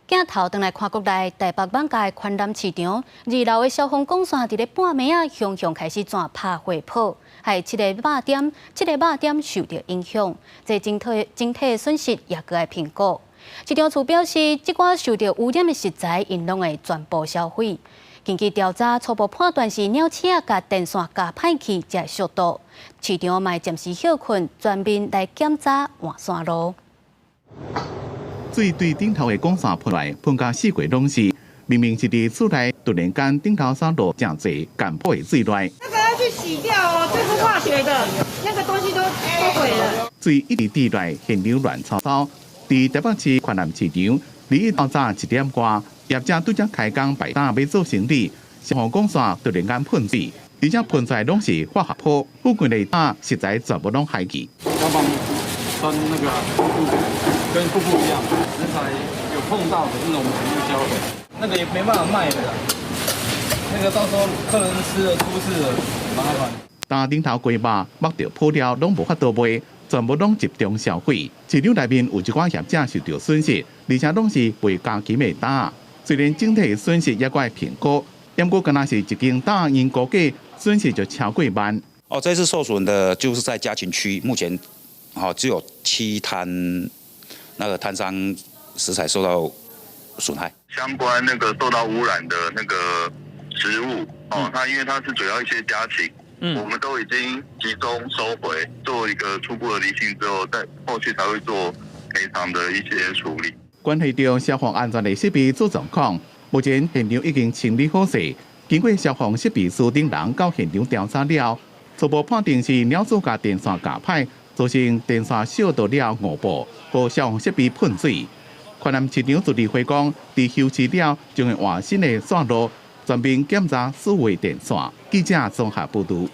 鏡頭轉來看國內台北艋舺寬南市場二樓的消防管線佇咧半暝仔雄雄開始轉拍火泡，害七個肉店，七个肉店受著影響，這整體整體的損失也閣愛評估。市場處表示，這寡受著汙染的食材，𪜶攏會全部銷毀。根據調查，初步判斷是鳥鼠仔共電線咬歹去才會燒著。市場嘛暫時歇睏，全面來檢查換線路。水對頂頭的管線噴來，噴甲四圍攏是。明明是佇厝內，突然間頂頭灑落誠濟乾泡的水來。那個要去洗掉哦，這是化學的，那個東西都都毀了。水一直滴來，現場亂糟糟。佇台北市寬南市場，禮一透早1點外，業者拄才開工擺檔欲做生理，消防管線突然間噴水，而且噴出來攏是化學泡，附近的檔食材全部攏害去。消防穿那個跟瀑布一樣，食材有碰到的這種全部銷毀，那個也沒辦法賣的，那個到時候客人吃了出事了，麻煩。檔頂頭雞肉、目著泡料攏無法度賣，全部攏集中銷毀。市場內面有一寡業者受著損失，而且攏是賣家禽的檔。雖然整體損失猶閣愛評估，毋過敢若是一間檔𪜶估計損失就超過萬。哦，這次受損的就是在家禽區，目前只有七攤那個攤商食材受到損害。相關那個受到污染的那個食物，哦，它因為它是主要一些家禽，我們都已經集中收回，做一個初步的釐清之後，再後續才會做賠償的一些處理。關係著消防安全的設備出狀況，目前現場已經清理好勢。經過消防設備師等人到現場調查了，初步判定是鳥鼠共電線咬歹，造成電線燒著了五部，予消防設備噴水。寬南市場助理會講，佇休市了將會換新的線路，全面檢查所有電線。記者綜合報導。